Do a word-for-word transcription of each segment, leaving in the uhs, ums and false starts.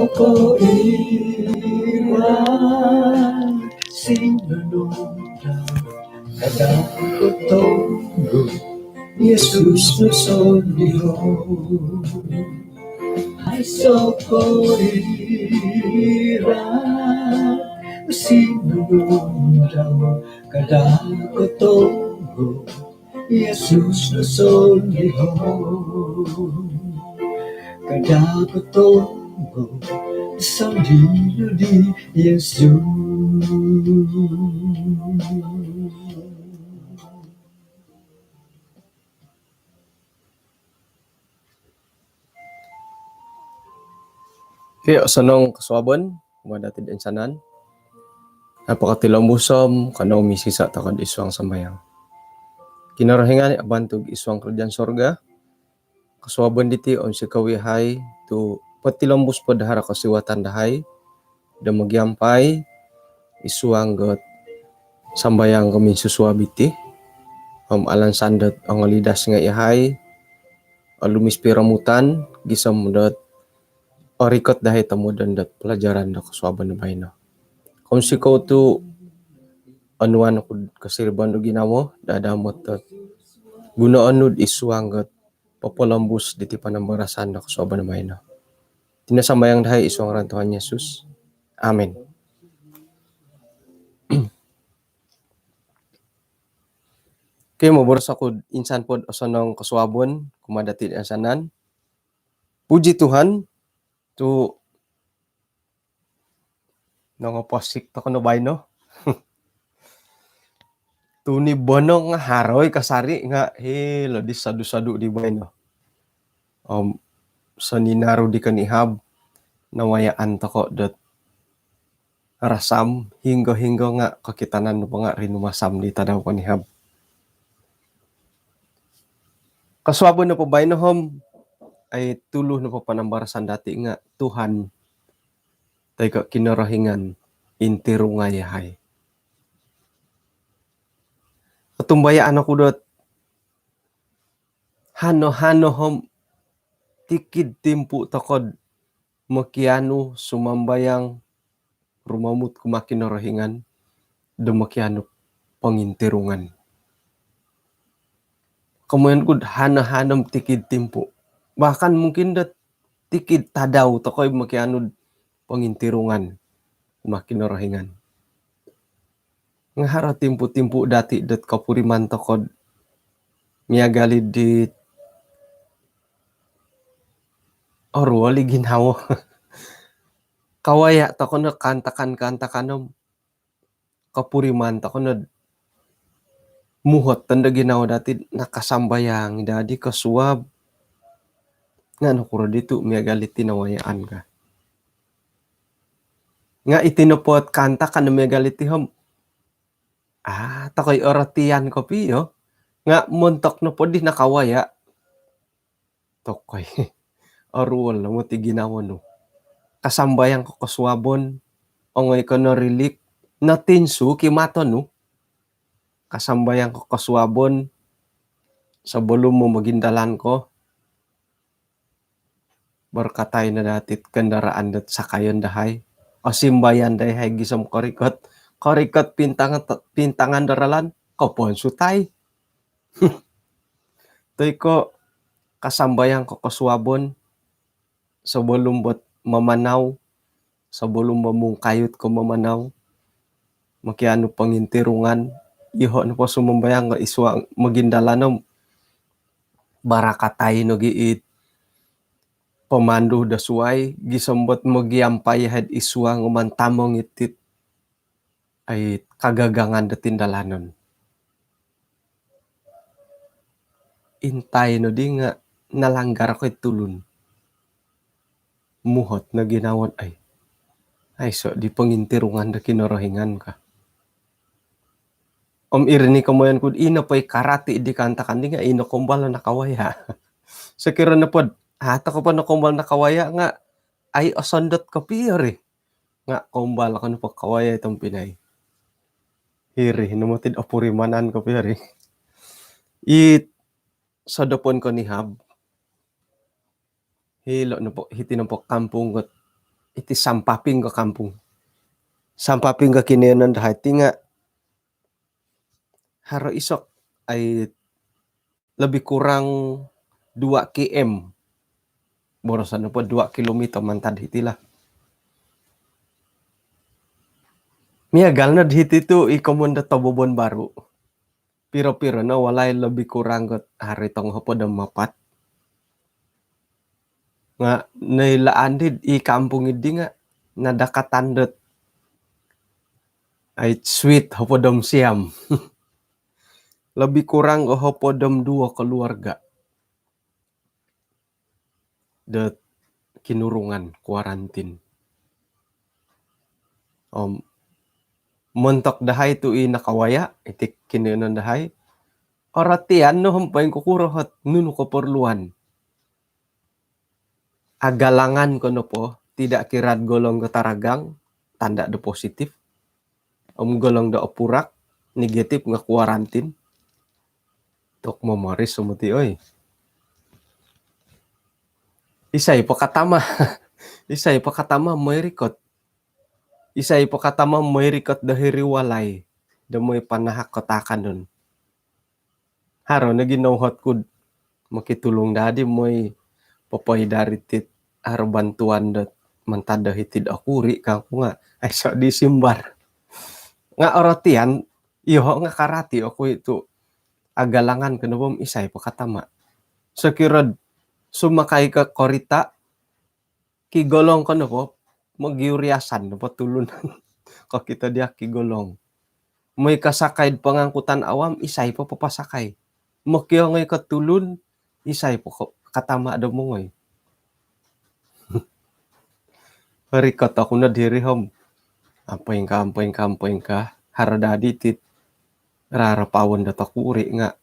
Koiran sinunudau kada' kotonggo, Yesus no sondiho. Aiso' koiran sinunudau kada' kotonggo, Yesus no sondiho. Kada' kotonggo, sondiho di Yesus. Okey, osonong kosuabon kumaa dati' toinsanan. Apo kati lombusom, kanou misisa' toko'd isuang sambayang. Kinorohingan i abantug isuang karajaan sorga, kosuabon diti onsikou iyahai tu' potilombus po do haro kosiwatan dahai do mogiampai isuang dot sambayang kuminsusuab iti. Om alansan dot ongolidas ngai' iyahai, olumis piromutan gisom dot orikot dahai tomodon dot palajaran do kosuabon baino. Kounsikou tu' onuan oku'd kosiribaan do ginawo, dadamot dot gunoon nu'd isuang dot popolombus diti panambarasan do kosuabon baino. Iti no sambayang dahai isuang ngaran Tuhan Yesus. Amin. Okey, moboros oku'd insan pod osonong kosuabon kumaa dati' toinsanan. Puji Tuhan, tu' nongoposik toko no baino. Tuni bonong nga' haro i kasari nga' hilo di sodu-sodu di baino. Om soninaru di konihab, nawayaan toko dot rasam, hinggo-hinggo nga' kokitanan nopo nga' rinumasam di tadau konihab. Kosuabon nopo baino om, ai tulu nopo panambarasan dati' nga' Tuhan toi ko' Kinorohingan intirungai iyahai. Kotumbayaan oku dot hano-hano om tikid timpu' toko'd mokianu sumambayang rumomut kumaa Kinorohingan do mokianu pongintirungan. Komoyon ku'd hano-hano om tikid timpu'. Bahkan mungkin do tikid tadau toko i mokianu'd pongintirungan kumaa Kinorohingan. Nga' haro timpu'-timpu' dati' dot kopuriman toko'd miagal i dit oruol i ginawo. Kawaya' toko no kaantakan-kaantakan om kopuriman toko nod muhot tondo ginawo dati'd nakasambayang i dadi kosuab. Nga' nokuro ditu' miagal iti nawayaan ka. Nga' iti nopo kaantakan do miagal iti om, aa, tokoi orotian kopio. Nga' montok nopo di nakawaya', tokoi, oruol no moti ginawo nu. Kasambayang ko kosuabon, ongoi ko norilik, notinsuk i mato nu. Kasambayang ko kosuabon, sabalum momogindalan ko, barakatai no dati'd kendaraan dot sakayon dahai. Osimbayan dahai gisom korikot, korikot pintangan, pintangan do ralan, koponsutai. Toi ko' kasambayang ko kosuabon, sabalum bot mamanau, sabalum mamungkayut ko mamanau, mokianu pongintirungan. Iyoho' nopo sumambayang ko isuang mogindalan om, barakatai nogi it pamandu do suai gisom bot mogiampai iyahai'd isuang om mantamong iti't ai kagagangan do tindalanon. Intai nodi nga' nalanggar ko i tulun. Muhot no ginawo'd ai, aiso' di pongintirungan do Kinorohingan ka. Om iri ni komoyon ku'd ino po i karati di kaantakan di nga' ino kombal nakawaya'. Sokiro nopod, aa, toko po no kombal nakawaya' nga' ai osondot kopio ri. Nga' kombal ko nopo kawaya' i tompinai. Hiri no moti'd opurimanan kopio ri. It sodopon konihab, hilo' nopo, hiti nopo kampung kot iti sampaping ko kampung. Sampaping ko kinoyonon dahai ti nga haro isok ai lebih kurang dua K M. Boroson nopo dua kilometer mantad hiti lah. Miagal no di hiti tu i komon do Tobobon Baru. Piro-piro no walai, lebih kurang got hari tongohopod om apat. Nga noilaan di i kampung idi nga nadakatan dot ai suit hopod om siam. Lebih kurang hopod om duo keluarga dot kinurungan, kuarantin. Om montok dahai tu i nakawaya, iti kinoyonon dahai, orotian no om poingkukuro ot nunu keperluan. Agalangan ko nopo, tidak kira golong ko taragang, tanda do positif. Om golong do opurak, negatif, nga kuarantin. Tok momoris sumuti, oi. Isai po katama? Isai po katama moi rikot? Isai po katama moi rikot do hiri walai do moi panahak ko taakanon? Haro nogi nouhot kud mokitulung dadi moi popoidari tit haro bantuan dot mantad do hiti'd okuri kangku nga aiso di simbar. Nga orotian, iyoho nga karati oku itu agalangan ko nopo om isai po katama. Sokiro'd sumakai ko korita, kigolong ko nopo, mogiuriasan nopo tulun. Kokito dia kigolong. Moi kasakai'd pengangkutan awam, isai po papasakai. Mokiongoi ko tulun, isai po ko katama do mongoi. Rikot oku no diri om. Ampoi ingkaa, ampoi ingkaa, ampoi ingkaa. Haro dadi tit rarapawon do tokuri nga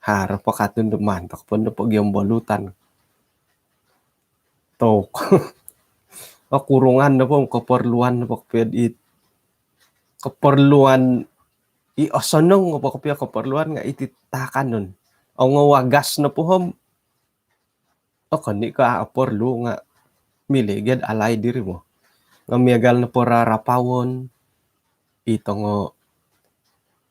haro pakatun do mantok po do pogiom bolutan. Tok. Okurungan nopo, keperluan nopo kopio it, keperluan i osonong nopo kopio keperluan nga iti taakanon. Ongo wagas nopo om okon i ko a oporlu nga milo gad alai diri mo. Nga miagal nopo rarapawon, i tongo,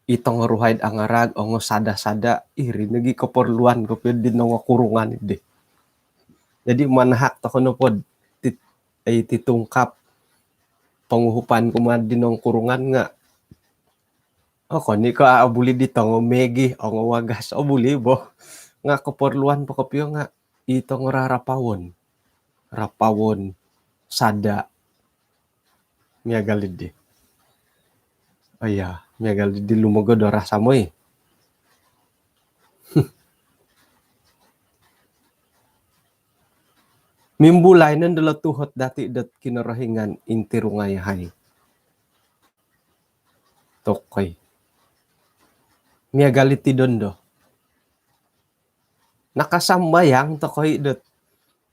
i tongo ruhai'd angarag, ongo sada-sada, iri nogi keperluan kopio di nongokurungan idi. Jadi manahak toko nopo ti, ai titungkap ponguhupan kumaa di nongokurungan nga okon i ko a obuli di tongo megi, ongo wagas, obuli bo. Nga keperluan po kopio nga i tongo rarapawon. Rapawon, sada. Miagal idi. Oh iya, miagal idi lumogod o rasam oi. Mimbulai nondo lo tuhot dati dot Kinorohingan intirungai hai. Tokoi. Miagal iti dondo. Nakasambayang tokoi dot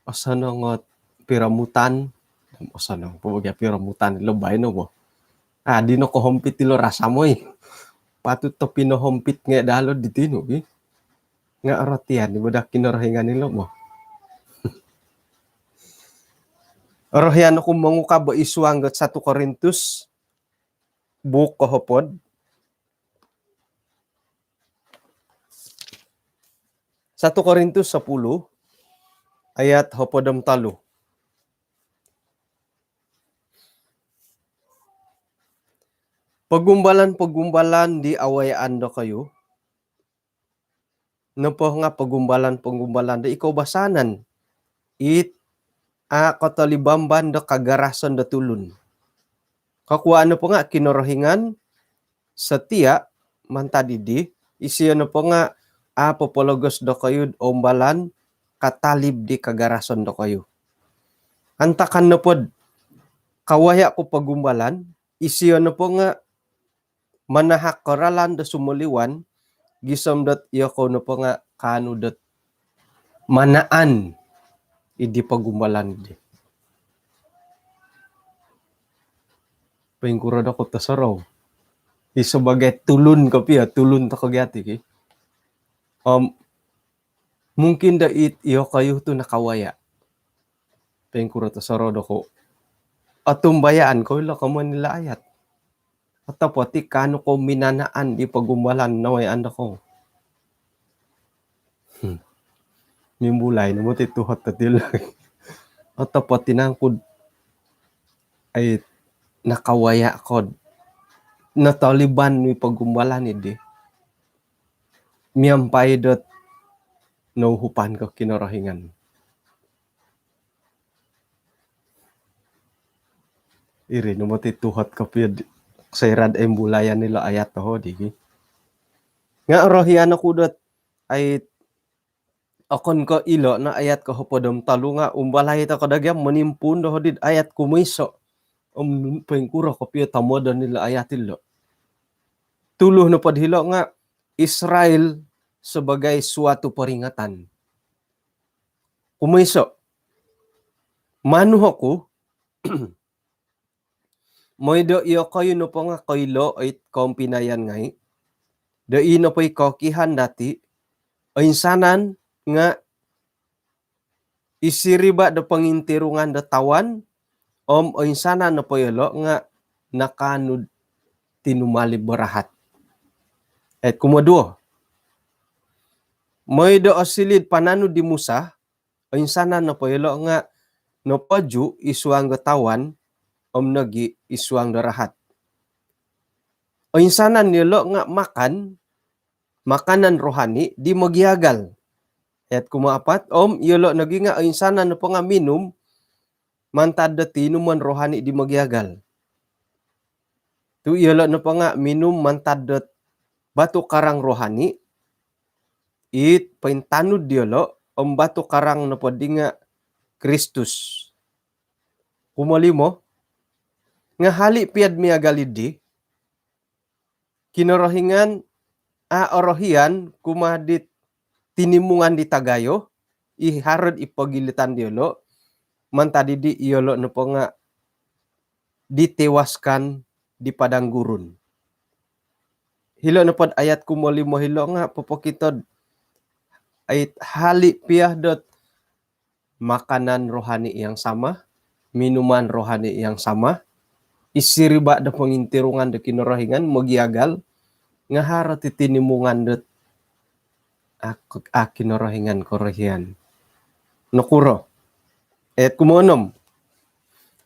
osonong ot piromutan. Osonong po gia piromutan ilo baino bo. Adi no kohompit ilo rasam oi. Patut to pinohompit ngai dalo di tinu ki. Nga orotian di bo da Kinorohingan ilo bo. Orohian oku mongukab bo id suang dot satu Korintus buuk kohopod. Satu Korintus sepuluh ayat hopod om tolu. Pogumbalan-pogumbalan di awayaan dokoyu nopo nga pogumbalan-pogumbalan do i koubasanan, it a kotolibamban do kagarason do tulun. Kokuaan nopo nga Kinorohingan setia mantad idi, isio nopo nga a popologos dokoyu'd oumbalan katalib di kagarason dokoyu. Antakan nopod kawaya ku pogumbalan, isio nopo nga manahak ko ralan do sumoliwan, gisom dot iyokou nopo nga kaanu dot manaan idi pogumbalan di. Poingkuro dokoyu tosorou? I sebagai tulun kopio, tulun toko gia ti ki. Om mungkin do it iyokoyu tu nakawaya. Poingkuro tosorou dokoyu? Otumbayaan kou ilo komoyon ilo ayat. Otopot i kaanu kou minanaan di pogumbalan nawayaan dokoyu. Hmm. Mimbulai no moti tuhot dati ilo. Otopot i nangku dot ai nakawaya ko dot nataliban wi pogumbalan di miampai dot nouhupan ko Kinorohingan. Iri no moti tuhot kopio di, soira do imbulayan ilo ayat toho di. Nga orohian oku dot ai okon ko ilo no ayat kohopod om tolu nga umbalai toko daa gia monimpuun doho di ayat kumoiso. Om poingkuro kopio tomodon ilo ayat ilo. Tulu nopo dilo nga Israel sebagai suatu peringatan. Kumoiso, manu oku, moi do iyokoyu nopo nga koilo oi kombinayan ngai do i nopo i kokihan dati, oinsanan nga i siriba do pongintirungan do tawan, om oinsanan nopo yolo nga nakaanu do tinumalib do rahat. Ayat kumoduo. Moi do osiliu do pananud di Musa, oinsanan nopo yolo nga nopoju i suang do tawan, om nogi i suang do rahat. Oinsanan yolo nga makan makanan rohani di mogiagal. Ayat kumaapat, om yolo nogi nga oinsanan nopo nga minum mantad do tinumon rohani di mogiagal. Tu yolo nopo nga minum mantad do batu karang rohani, it pointanud diolo, om batu karang nopo di nga Kristus. Kumolimo, nga hali pia do miagal di, Kinorohingan a orohian kumaa di tinimungan di tagayo, i haro do i pogilitan diolo, mantad di iyolo nopo nga ditewaskan di padang gurun. Hilo nopo do ayat kumolimo hilo nga popokito do ai hali pia dot makanan rohani yang sama, minuman rohani yang sama, i siriba do pongintirungan do Kinorohingan mogiagal, nga haro ti tinimungan dot a, a Kinorohingan korohian. Nokuro? Ayat kumoonom.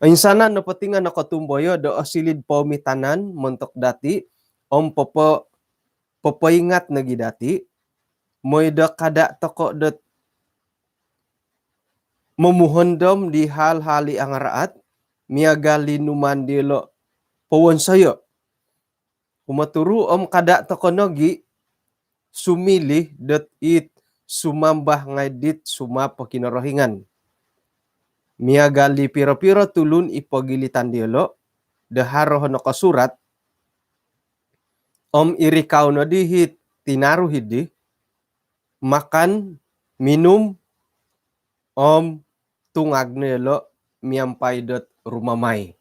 Oinsanan nopo ti nga nokotumboyo do osiliu do poomitanan montok dati, om popo, popoingat nogi dati, moi do kada toko dot momuhondom di hal-hal i angaraat, miagal di numaan diolo powonsoyo. Kumoturu om kada toko nogi sumiliu dot it sumamba ngai dit sumapo Kinorohingan. Miagal di piro-piro tulun i pogilitan diolo, do haro nokosurat, om irikau no di it tinaru di, makan, minum, om tungag no yolo miampai dot rumamai.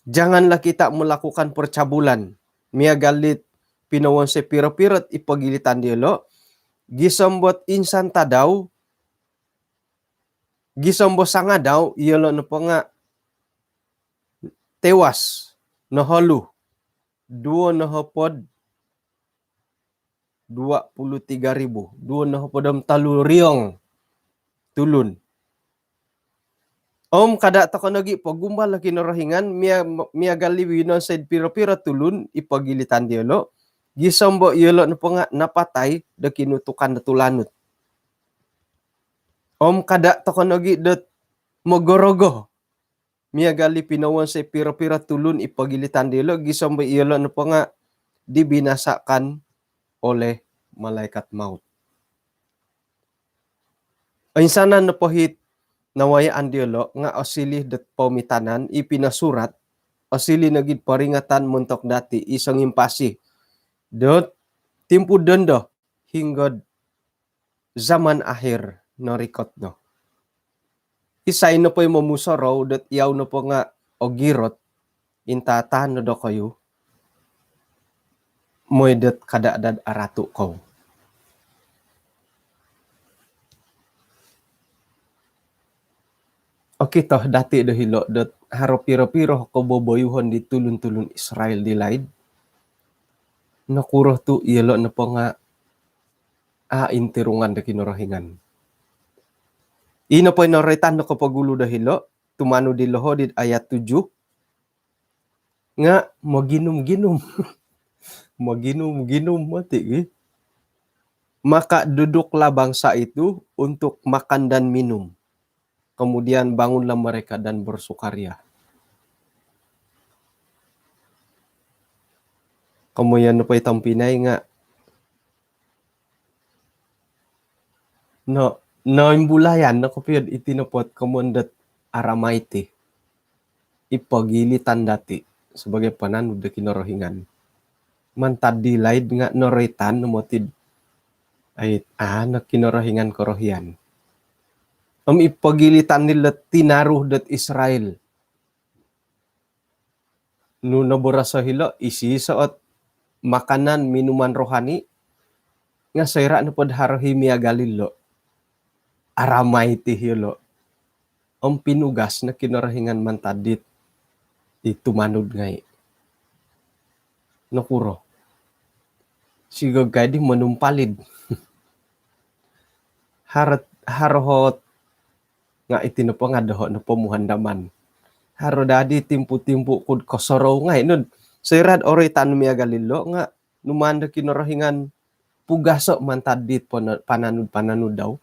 Janganlah kita melakukan percabulan, miagal dit pinowonsoi piro-piro i pogilitan diolo, gisom dot insan tadau, gisom do sangadau, iyolo nopo nga tewas, noholu, duo nohopod, dua puluh tiga ribu, duo nohopod om tolu riong tulun. Om kada toko nogi pogumbal o Kinorohingan mia-, miagal di winonsoi do piro-piro tulun i pogilitan diolo, gisom do iyolo nopo nga napatai do kinutukan do tulanut. Om kada toko nogi dot mogorogo, miagal di pinowonsoi piro-piro tulun i pogilitan diolo, gisom do iyolo nopo nga dibinasakan oleh malaikat maut. Oinsanan nopo it nawayaan diolo nga osiliu dot poomitanan i pinosurat, osiliu nogi do poringatan montok dati i songimpasi dot timpu dondo hinggo do zaman akhir norikot no. Isai nopo i momusorou dot iyau nopo nga ogirot, intaatan no dokoyu, moi dot kada daa do aratu kou. Okito dati' do hilo' dot haro piro-piro koboboyuhon di tulun-tulun Israel di laid. Nokuro tu' iyolo' nopo nga' a' intirungan do Kinorohingan. Ino po i noroitan do kopogulu do hilo', tumanud di loho' di ayat tujuh. Nga' moginum-ginum. Moginum-ginum moti' gi. Maka duduklah bangsa itu untuk makan dan minum. Kemudian bangunlah mereka dan bersukaria. Komoyon nopo i tompinai nga' no, noimbulayan no kopio'd iti nopo't komoyon dot aramai ti. I pogilitan dati' sebagai pananud do Kinorohingan. Mantad di laid nga' noroitan no moti'd ai, a' no Kinorohingan korohian. Om i pogilitan dilo' tinaru dot Israel. Nu noboros o hilo', isi-iso' ot makanan, minuman rohani, nga' soira' nopo'd haro hi miagal ilo', aramai ti hilo'. Om pinugas no Kinorohingan mantad dit i tumanud ngai'. Nokuro? Sigog kai di monumpalid. Haro, haro hot nga' iti nopo nga' doho' nopo muhandaman. Haro dadi timpu-timpu ku'd kosorou ngai' nu'd soira'd oroitan miagal ilo' nga' numaan do Kinorohingan pugaso' mantad dit pana-, pananud-pananud dau.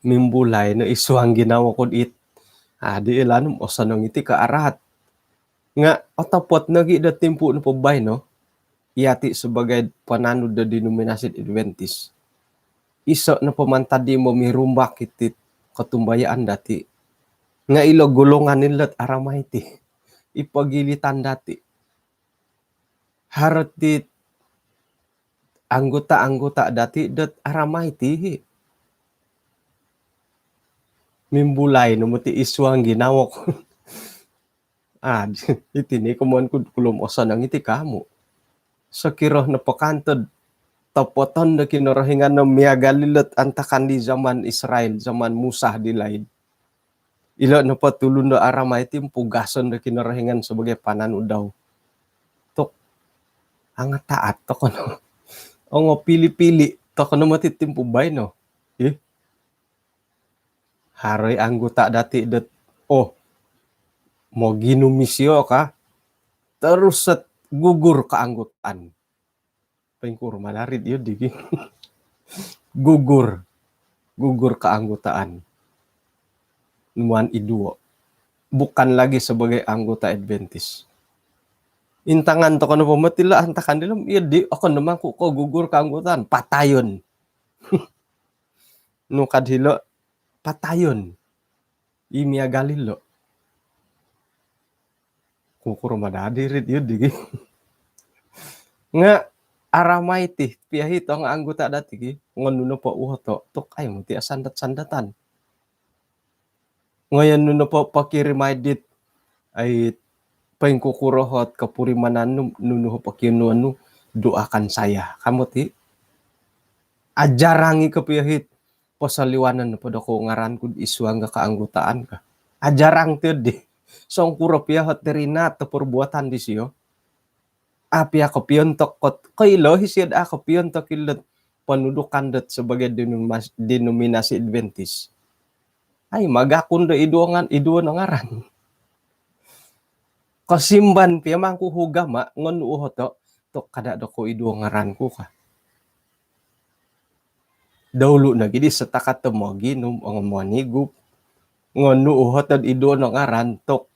Mimbulai no i suang ginawo ku'd it, adi' ilanum osonong iti ka araat. Nga' otopot nogi' do timpu nopo baino, iyati' sebagai pananud do denominasi Adventist, iso' nopo mantad di momirumbak iti't kotumbayaan dati' nga' ilo' golongan ilo't aramai ti. I pogilitan dati', haro ti anggota-anggota dati' dot aramai ti. Mimbulai no moti i suang ginawo. A', iti ni komoyon ku'd kulom osonong iti ka amu'. Sokiro nopo kanto'd topoton do Kinorohingan no miagal ilo't antakan di zaman Israel, zaman Musa di laid. Ilo' nopo tulun do aramai ti pugason do Kinorohingan sebagai pananud dau. Tok, angataat toko no. Ongo pili-pili toko no moti timpu baino. Ih. Haro i anggota dati' dot, oh, moginum isio ka, terus set gugur keanggotaan. Poingkuro ma dari'd iyo digi. Gugur. Gugur keanggotaan. Numaan iduo. Bukan lagi sebagai anggota Adventist. Intangan toko nopo moti ilo' antakan dilo', iyo di, okon no mangku ko gugur keanggotaan, patayon. Nu kad hilo', patayon. I miagal ilo'. Kukuro ma dadi ri'd iyo digi. Nga' aramai ti pia hi tongo anggota dati' gi, ngonu nopo uhoto', tok ai moti asandat-sandatan. Ngoyon nu nopo pokirimai dit, ai, poingkukuro hot kopurimanan nu, nunu ho pokionuon nu, doakan saya. Ka moti, ajarang i kopio hit, posoliwanon nopo dokou ngaran ku'd i suang ga keanggotaan ka. Ajarang ti di. Songkuro pia hot diri na to perbuatan disio. A' pia kopiontok kot, koilo hi sio'd a' kopiontok ilo't ponudukan dot sebagai denomas-, denominasi Adventist. Ai, magakun do iduo ngan-, iduo no ngaran. Kosimban pia mangku ugama, ngonu uhoto', tok kada' dokou iduo ngaran ku ka. Daulu nogi di setakat do moginum, ongo monigup, ngonu uhoto'd iduo no ngaran, tok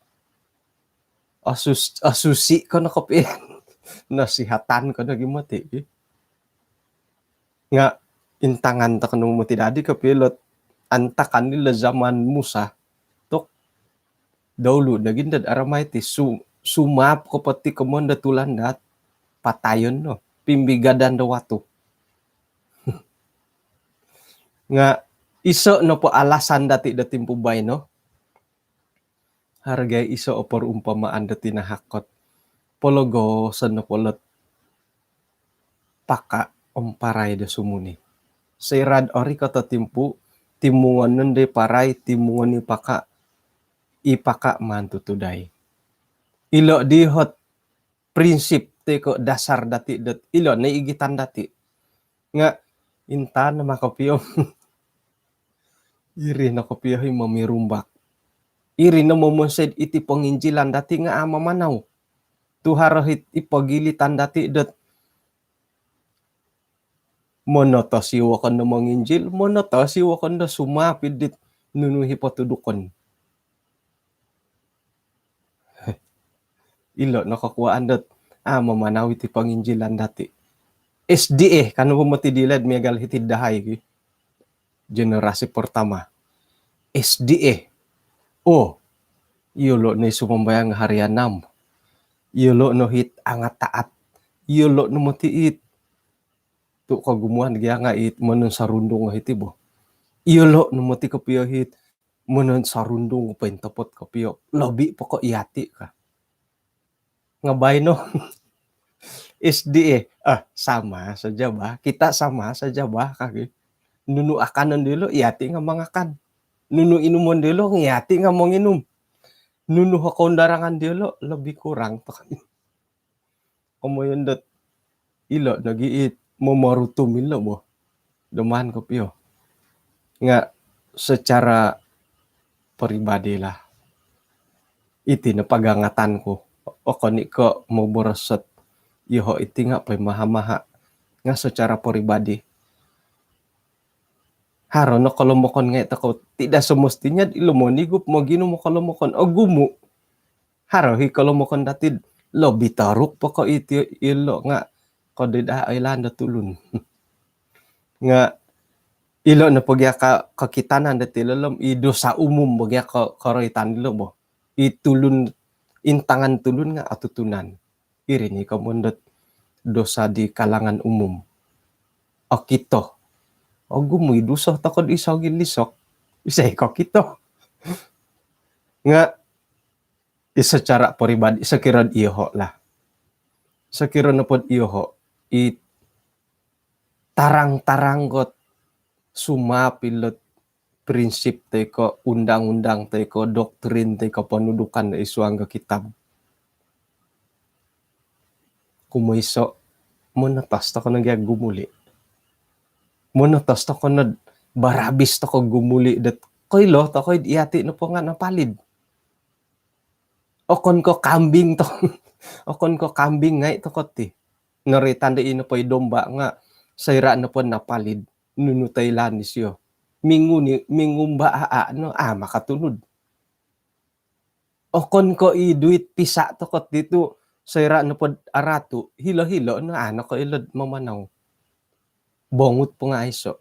osus-, osusi ko no kopio. Nasihatan ko nogi moti. Nga' intangan toko no moti dadi kopio ilo't antakan ilo' zaman Musa, tok daulu nogi ndo'd aramai ti su-, sumaap ko poti komoyon do tulandaat, patayon no, pimbigadan do watu. Nga' iso' nopo alasan dati' do timpu baino, haro gai iso' o perumpamaan do tinahak kot pologoson nopo ilo't paka' om parai do sumuni. Soira'd orikot o timpu, timungon nondo i parai, timungon i paka, i paka maan tutudai. Ilo di hot prinsip toi ko dasar dati dot ilo no igitan dati. Nga intangan no ma kopio. Iri no kopio i momirumbak. Iri no momonsoi iti ponginjilan dati nga a mamanau. Tu haro hiti pogilitan dati dot monotos i wokon do monginjil, monotos i wokon do sumapi dit nunu i potudukon. Ilo no kokuaan dot a mamanau iti ponginjilan dati. S D A kan po moti dilo'd miagal hiti dahai ki. Generasi pertama. S D A. Oh, iyolo no i sumambayang hari anam. Iyolo no hiti angat taat. Iyolo no moti it tu kogumuan gia nga it mononsarundung hiti bo. Iyolo no moti kopio hiti mononsarundung pointopot kopio. Lobi po ko iyati ka. Nga baino S D A, ah, sama saja bah. Kita sama saja bah kaki. Nunu akanon dilo, iyati nga mangakan. Nunu inumon dilo, iyati nga monginum. Nunu ho koundarangan dilo, lebih kurang tu. Komoyon dot ilo nogi it momorutum ilo bo. Do maan kopio. Nga secara peribadi lah. Iti no pagangatan ku. Okon i ko moboros dot iyoho iti nga poi maha-maha. Nga secara peribadi. Haro no kolomokon ngai tokou. Tidak semestinya ilo monigup moginu mo kolomokon. Ogumu. Haro hi kolomokon dati lobi toruk po ko iti ilo nga kodid a oilaan do tulun. Nga ilo no pogi aka kokitanan dati lolom i dosa umum pogi aka koroitan ilo bo. I tulun, intangan tulun nga otutunan. Iri ni komoyon dot dosa di kalangan umum. Okito. Ogumu i dosa tokou di sogi lisok. Isai kokito. Nga i secara peribadi, sokiro iyoho lah. Sokiro nopo iyoho i tarang-tarang got sumapi lot prinsip toi ko undang-undang toi ko doktrin toi ko ponudukan do id suang do kitab. Kumoiso, monotos tokou no gia gumuli. Monotos tokou no barabis tokou gumuli dot koilo tokou iyati nopo nga napalid. Okon ko kambing to. Okon ko kambing ngai tokou ti. Noroitan do ino poi domba nga soira nopo napalid nunu toilaan disio. Minguni, mingumba a no a makatunud. Okon ko i duit pisa tokou ti tu soira nopo aratu hilo-hilo no a no koilo mamanau. Bongut po nga aiso.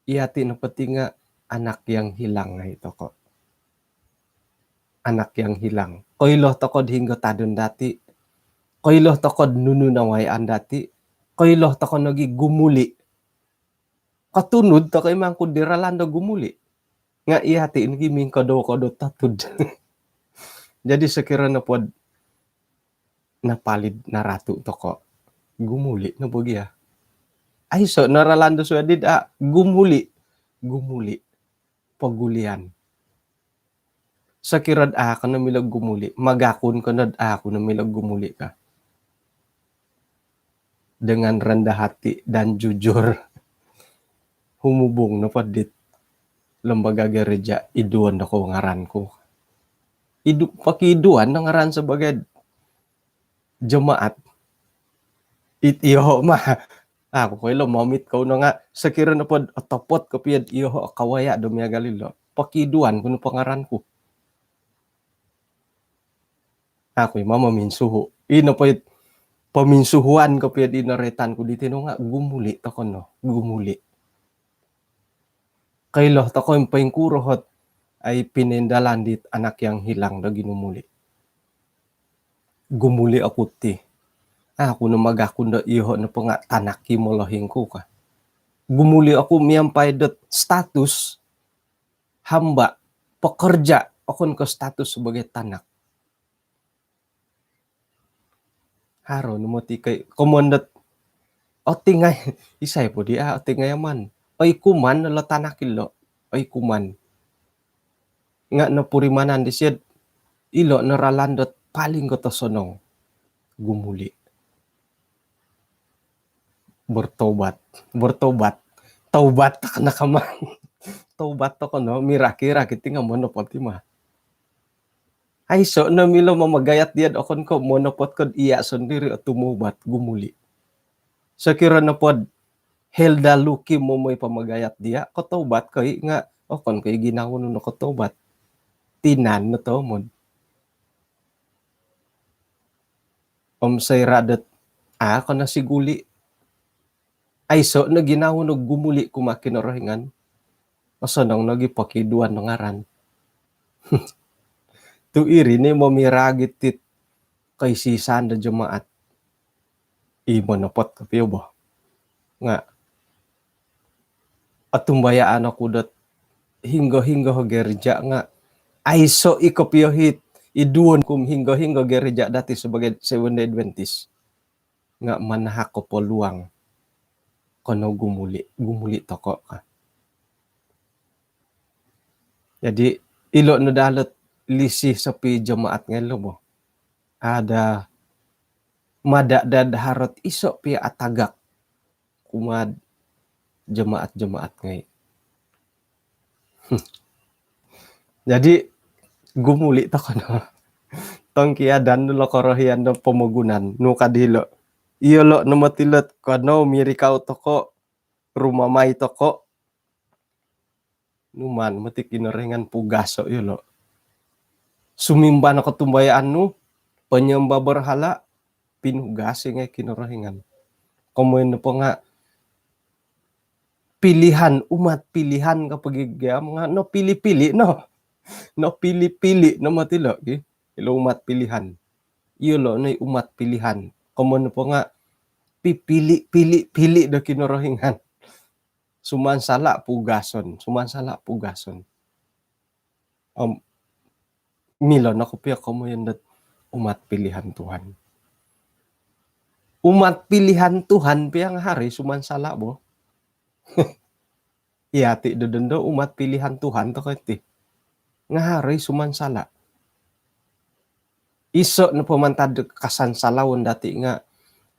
Iyati nopo ti nga anak yang hilang ngai tokou. Anak yang hilang. Koilo tokou hinggo tadon dati. Koilo tokou nunu nawayaan dati. Koilo tokou nogi gumuli. Kotunud tokou i mangkud di ralan do gumuli. Nga iyati nogi mingkodou-kodou tatud. Jadi sokiro nopo do napalid naratu tokou, gumuli no bo gia. Aiso no ralan do suai dit a gumuli. Gumuli. Pogulian. Sokiro do a ko no milo gumuli, magakun ko no do a ko no milo gumuli ka. Dengan rendah hati dan jujur. Humubung nopo dit lembaga gereja, iduon dokou ngaran ku. Idu, pokiduan no ngaran sebagai jemaat. It iyoho ma. Aku koilo momit kou no nga sokiro nopo otopot kopio iyoho kawaya do miagal ilo. Pokiduan ku no pangaran ku. Aku i mama minsuhu. Ino po it pominsuhuan kopio di noroitan ku diti no nga gumuli tokou no. Gumuli. Koilo tokou poingkuro hot ai pinindalan dit anak yang hilang do ginumuli. Gumuli oku ti. Aku no magakun do iyoho nopo nga tanak i molohing ku ka. Gumuli oku miampai dot status hamba, pekerja, okon ko status sebagai tanak. Haro no moti kai komoyon dot otingai, isai po di a otingai aman. Oi kuman lo tanak ilo. oi kuman. Nga' nopurimanan disiyo'd ilo' no ralan dot paling kotosonong, gumuli'. Bertobat. Bertobat. Taubat toko' no kama. Taubat toko' no, mirak-irak iti nga' monopot i ma. Aiso' no milo mamagayat diya'd okon ko' monopot ko'd iya' sondiri' o tumaubat, gumuli'. Sokiro nopod Helda Luki momoy pamagayat diya', kotaubat ko i' nga' okon ko' i ginawo nu nokotaubat. Tinan no tomod. Om soira' dot a' ko no siguli', aiso' no ginawo nu gumuli' kumaa Kinorohingan, osonong nogi' pokiduan no ngaran. Tu' iri ni momiragit it koisisan do jemaat. I monopot kopio bo. Nga' otumbayaan oku dot hinggo-hinggo gereja nga' aiso' i kopio hit iduon kum hinggo-hinggo gereja dati' sebagai Seventh Day Adventist. Nga' manahak ko peluang ko no gumuli', gumuli' toko' ka. Jadi, ilo' no daa lot lisi sopi jemaat ngai' lo bo. Ada mada' dad harot iso' pia atagak kumaa'd jemaat-jemaat ngai'. Jadi, gumuli' toko' no. Tongkiadan nu lo korohian do pomogunan nu kad hilo'. Iyolo' no moti lot ko no mirikau toko', rumamai toko'. Numan moti Kinorohingan pugaso' iyolo'. Sumimban o kotumbayaan nu, penyembah berhala, pinugas i ngai' Kinorohingan. Komoyon nopo nga' pilihan, umat pilihan ka pogi giam nga' nopili-pili no. Nopili-pili no moti lo' ki. Ilo umat pilihan. Iyolo' no i umat pilihan. Komoyon nopo nga' pipili-pili-pili do Kinorohingan. Sumansala' pugason, sumansala' pugason. Om milo no kopio komoyon dot umat pilihan Tuhan. Umat pilihan Tuhan pia nga' haro i sumansala' bo. Iyati' do dondo umat pilihan Tuhan toko' iti. Nga' haro i sumansala'. Iso' nopo mantad kasansalaon dati' nga'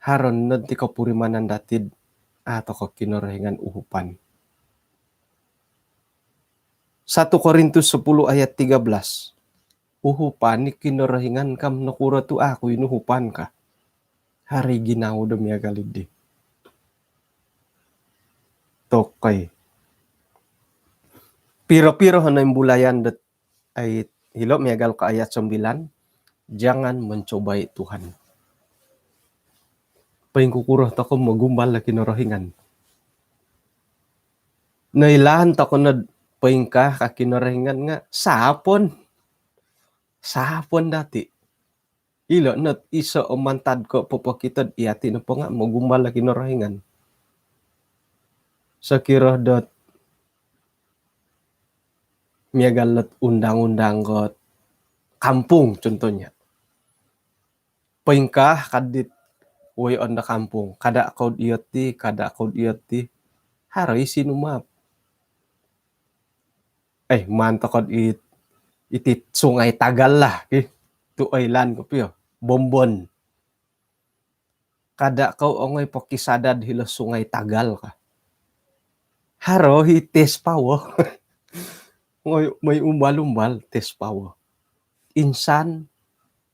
haro nod ti kopurimanan dati'd a' toko' Kinorohingan uhupan. Satu Korintus sepuluh ayat tiga belas. Uhupan i Kinorohingan kam, nokuro tu' a' ku inuhupan ka. Haro i ginawo do miagal iddi. Tokoi. Piro-piro no imbulayan dot ai, hilo' miagal ko ayat sembilan, jangan mencobai Tuhan. Poingkukuro toko' mogumbal do Kinorohingan. Noilaan toko' nod poingkaa ka Kinorohingan nga' saapon. Saapon dati'. Ilo' not iso' o mantad ko' popokito'd iyati' nopo nga' mogumbal do Kinorohingan. Sokiro dot miagal lot undang-undang kot kampung contohnya. Poingkaa kad dit woyoon do kampung, kada' kou'd iyo ti, kada' kou'd iyo ti. Haro i sinumaap. Eh, maan toko'd it, iti Sungai Tagal lah, ki. Tu' oilaan kopio, Bombon. Kada' kou ongoi pokisadad hilo Sungai Tagal ka. Haro i tes pawo. Ongoi moi umbal-umbal tes pawo. Insan,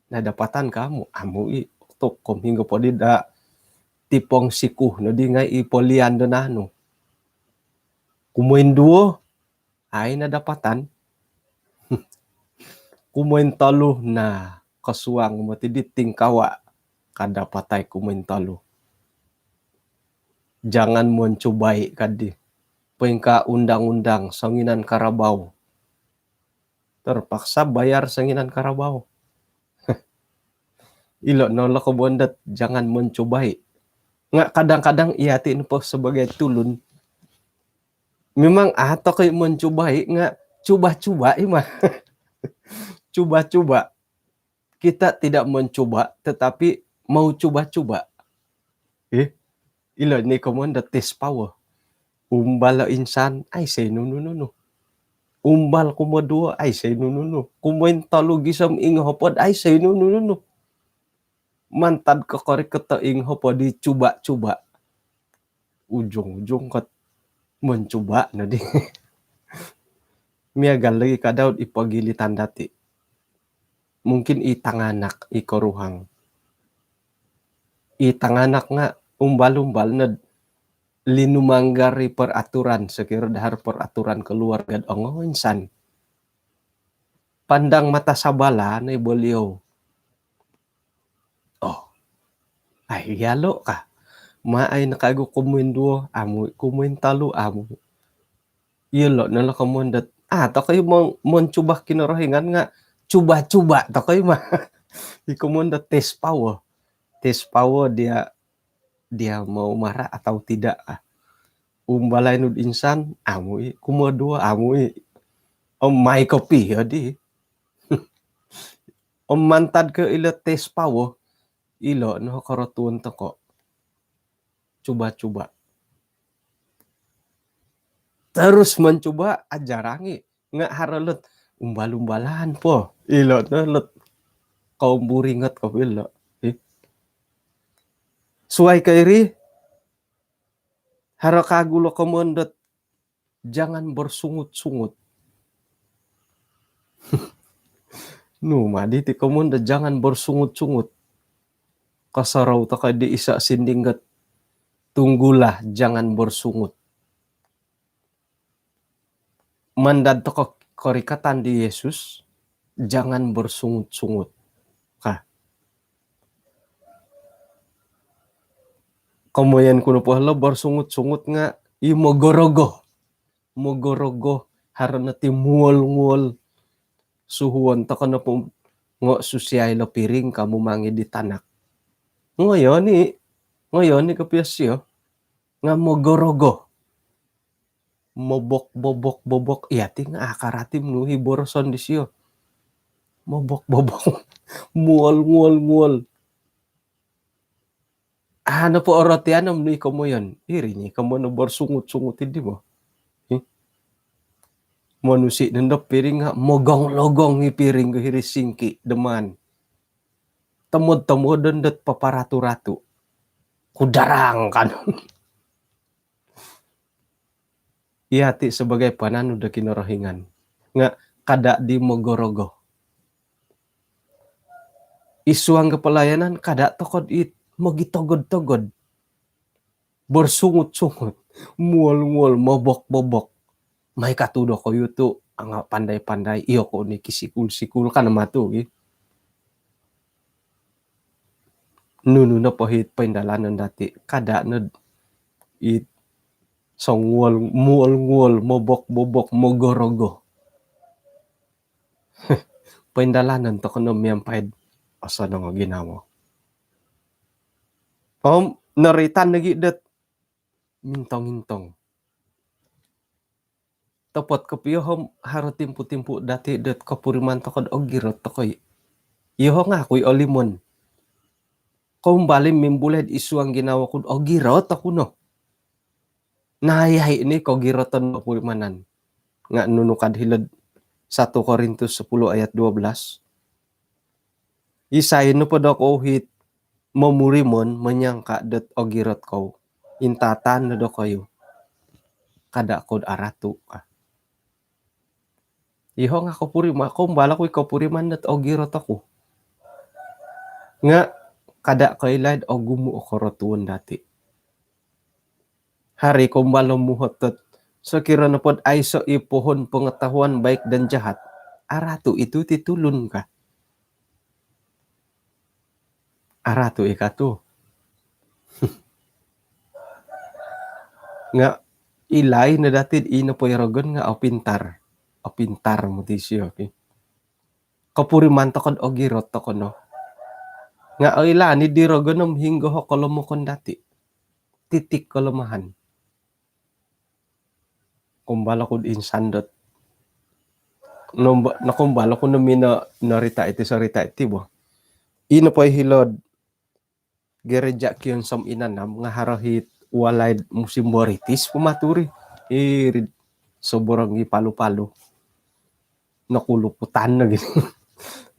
nadapatan ka amu', amu' i' toko' om hinggo poddi daa tipong siku noddi ngai' i polian do nanu. Kumoinduo, ai nadapatan. Kumointolu, na kosuang moti di tingkawa', kada' patai kumointolu. Jangan mencobai kaddi. Poingkaa undang-undang songinan karabau. Terpaksa bayar songinan karabau. Ilo' no lo koboon dot jangan mencobai. Nga' kadang-kadang iyati' nopo sebagai tulun, memang a' toko' i' mencobai nga' cuba-cuba i' ma. Cuba-cuba. Kita tidak mencoba, tetapi mau cuba-cuba. Eh, ilo' ni komoon do tes pawo. Umbal o insan, aiso i' nunu-nunu. Umbal kumoduo, aiso i nunu-nunu. Kumointolu gisom inghopod, aiso i nunu-nunu. Mantad ko korikot do inghopod i cuba-cuba. Ujung-ujung kot mencuba nodi. Miagal lagi kadau id pogilitan dati. Mungkin i tanganak, i koruhang. I tanganak nga umbal-umbal nod linumanggar i peraturan, sokiro do haro peraturan keluarga do ongoinsan. Pandang mata sabalah no i beliau. Oh. Ai, iyolo ka. Maai no kagu kumoinduo, amu, kumointolu, amu. Iyolo no lo komoyon dot, ah, tokou i mon-, moncuba Kinorohingan nga cuba-cuba tokou i ma. I komoyon dot test power. Test power dia, dia mau marah atau tidak, ah. Umbalai nu do insan, amu i, kumoduo, amu i. Om mai kopio di. Om mantad ko ilo test power, ilo no korotuon tokou. Cuba-cuba. Terus mencuba, ajarangi. Nga haro lot umbal-umbalan po. Ilo no lot kaum buringot kopio ilo. Eh. Suai ko iri, haro kagu lo komoyon dot jangan bersungut-sungut. Nu ma di ti komoyon do jangan bersungut-sungut. Kosorou tokou di iso sinding got, tunggulah, jangan bersungut. Mandad tokou korikatan di Yesus, jangan bersungut-sungut. Ka. Komoyon ku nopo lo bersungut-sungut nga i mogorogo. Mogorogo, haro no ti muol-muol. Suhuon tokou nopo ngo susiai lo piring kamu mangi di tanak. Ngoyo ni, ngoyo ni kopio sio. Nga mogorogo. Mobok, bobok, bobok. Iya ti nga akaratim nu i boroson disio. Mobok, bobok. Muol, muol, muol. Ah, nopo orotian om nu i komoyon. Iri ni komoyon bersungut-sungut idi mo. Hi. Monusi nondo piring nga mogong-logong i piring ko hiri singki deman. Tomod-tomodon dot paparatu-ratu. Kudarang kan. Iya ti sebagai pananu do Kinorohingan. Nga kada di mogorogo. Id suang ko pelayanan kada tokou it mogitogod-togod. Bersungut-sungut. Muol-muol, mobok-bobok. Mai katu dokoyu tu, nga pandai-pandai. Iyo ko ni kisikul-sikul kan matu gi. Nunu nopo it poindalanon dati, kada no it songuol, muol-nguol, mobok-bobok, mogorogo. Poindalanon tokou no miampai do osonong o ginawo. Om noroitan nogi dot mintong-intong. Topot kopio om haro timpu-timpu dati dot kopuriman tokou do ogirot tokou i. Iyoho nga oku i olimon. Koumbal i mimbulai id suang ginawo ku do ogirot oku no. Nayai ni kogiroton kopurimanan. Nga nunu ka do hilo'd satu Korintus sepuluh ayat dua belas. Isai nopo dokoyu it momurimon monyangka dot ogirot kou, intatan no dokoyu. Kada kou do aratu ka. Iyoho nga kopuriman, koumbal oku i kopuriman dot ogirot oku. Nga kada koilai do ogumu o korotuon dati. Haro i koumbal o muhot dot sokiro nopo do aiso i pohon pengetahuan baik dan jahat, aratu itu ti tulun ka. Aratu i katu. Nga ilai no dati do ino po i rogon nga opintar. Opintar moti sio ki. Kopuriman tokou do ogirot tokou no. Nga oilaan i di rogon om hinggo o kolomokon dati. Titik kelemahan. Koumbal oku do insan dot. Nombo-, nokoumbal oku no mino norita iti, sorita iti bo. Ino po i hilo'd gereja Kiyonsom Inanam nga haro it walai do musim boritis po maturi. Iri do soborong i palu-palu. Nokuluputan lagi.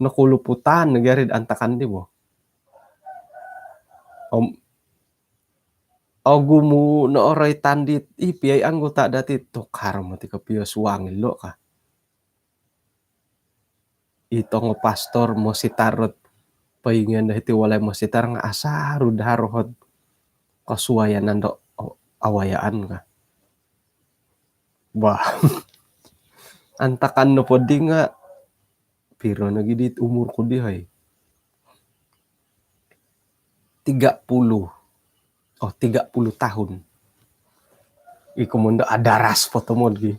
Nokuluputan lagi ari antakan di bo. Om ogumu no oroitan dit i piai anggota dati, tukar moti kopio suang ilo ka. I tongo pastor mositar ot poingion do hiti walai mositar nga asaru do haro ot kosuayanan do awayaan ka. Bah. Antakan nopo di nga piro nogi di umur ku di hai? Tiga puluh. Oh, tiga puluh tahun. Iko mondo adaras po tomod gi.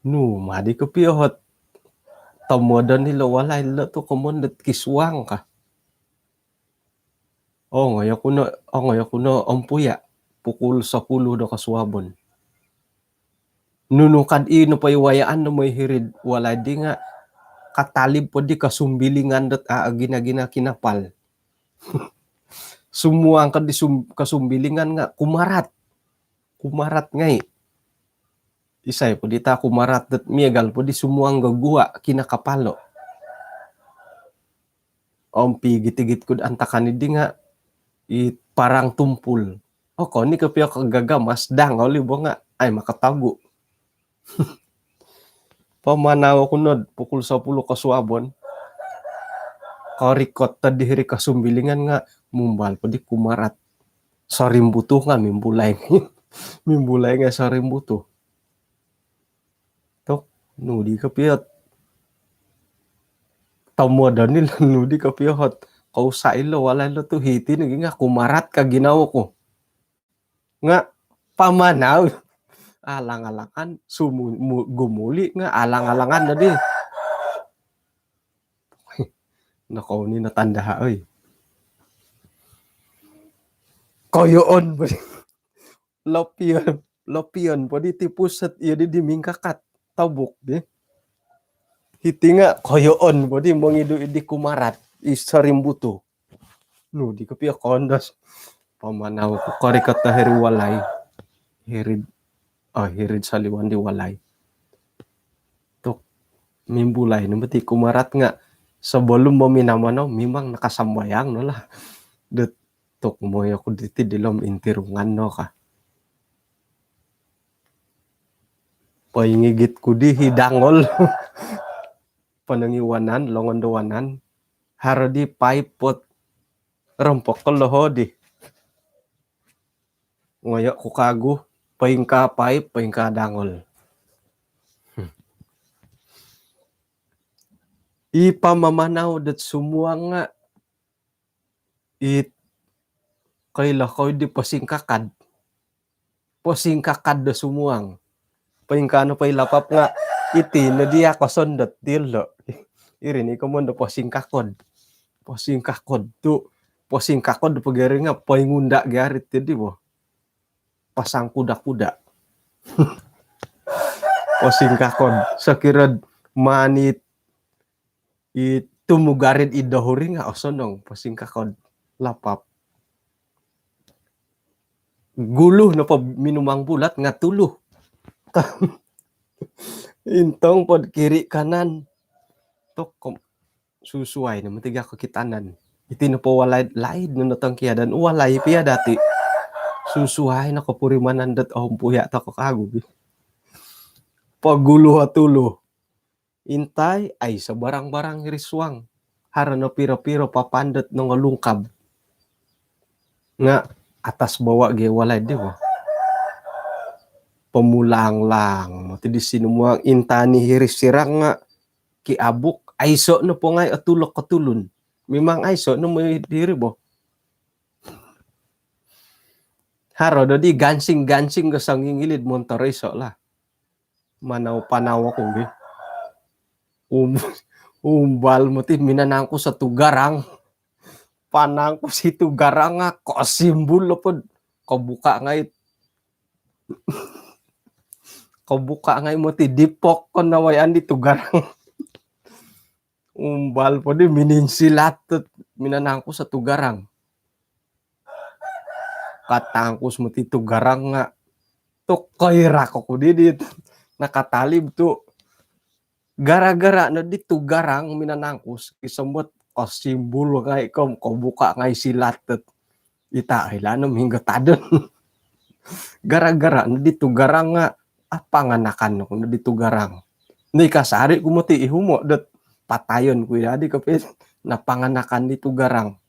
Nu madi kopio ot tomodon ilo walai lo tu komondo kisuang ka. Ongoyo kuno, ongoyo kuno ompuya pukul sepuluh do kosuabon. Nunu kad i nopo i wayaan do moi hirid walai di nga katalib po di kosumbilingan dot a gina-gina kinapal. Sumuang ko di sum-, kosumbilingan nga kumarat. Kumarat ngai. Isai po di ta kumarat dot miagal po di sumuang gogua kinakapalo. Om pigit-igit kud antakan di nga i parang tumpul. Oh, koni kopio kagagamas dang oli bo nga ai makatagu. Pamanau ku nod pukul sepuluh kosuabon. Korikot tadi hiri kosumbilingan nga mumbal po di kumarat. Sorimbutu nga mimbulai. Mimbulai nga sorimbutu. Tok, nu di kopio ot tomodon ni lo nu di kopio ot kousa ilo walai lo tu hiti nogi nga kumarat ka ginawo ku. Nga pamanau alang-alangan sumu-, mu-, gumuli nga alang-alangan no di. Nokouni no tandaha oi. Koyoon bo di. Lopion, lopion po di ti puset iyo di, di mingkakat tobuk di. Hiti nga koyoon po di mongidu di kumarat i sorimbutu. Nu di kopio kondos. Pamanau ku korikot do hiri walai. Hiri, oh, hiri saliwan di walai. Tok, mimbulai no moti kumarat nga sebelum bo minamanau memang nakasambayang no lah. Dot tok moyo ku diti dilom intirungan no ka. Poingigit ku di hidangol. Panangiwanan, longon do wanan. Haro di paip ot rompok ko loho di. Ngoyo ku kagu, poingkaa paip, poingkaa dangol. I pamamanau dot sumuang nga it koilo kou di posingkakod. Posingkakod do sumuang. Poingkaa no poilapap nga iti no dia kosondot dilo. Iri ni komon do posingkakod. Posingkakod tu, posingkakod pogiri nga poingunda garit di bo. Pasang kuda-kuda. Posingkakod. Sokiro manit i tumugarid i dohuri nga osonong posingkakod lapap. Gulu nopo minumang bulat nga tulu. Intong pod kiri kanan. Tok kom-, susuai no moti gia kokitanan. Iti nopo walai laid no notongkiadan walai pia dati. Susuai no kopurimanan dot ompuya toko kagu. Pogulu o tulu. Intai, aiso barang-barang hiri suang. Haro no piro-piro papan dot nongolungkab. Nga atas bawa ge walai di bo. Pomulanglang moti di sinumuang, intani hiri sirang nga kiabuk, aiso no pongai otulok kotulun. Memang aiso no moi diri bo. Haro do di gansing-gansing go songingilid montor iso lah. Manau-panau oku gi. Um-, umbal moti minanangkus o tugarang. Panangkus i tugarang nga kosimbul opod. Kobuka ngai. Kobuka ngai moti dipok kon nawayaan di tugarang. Umbal po di mininsilat tu minanangkus o tugarang. Katangkus moti tugarang nga. Tu koirak oku di di. Nakatalib tu. Gara-gara no di tugarang minanangkus, isombot kosimbul ngai' ko, kobuka' ngai' silat dot ita' ilaan no minggo tadon. Gara-gara no di tugarang nga' apanganakan no di tugarang. Ni kasari' ku moti ihumo' dot patayon ku iyadi kopio napanganakan di tugarang.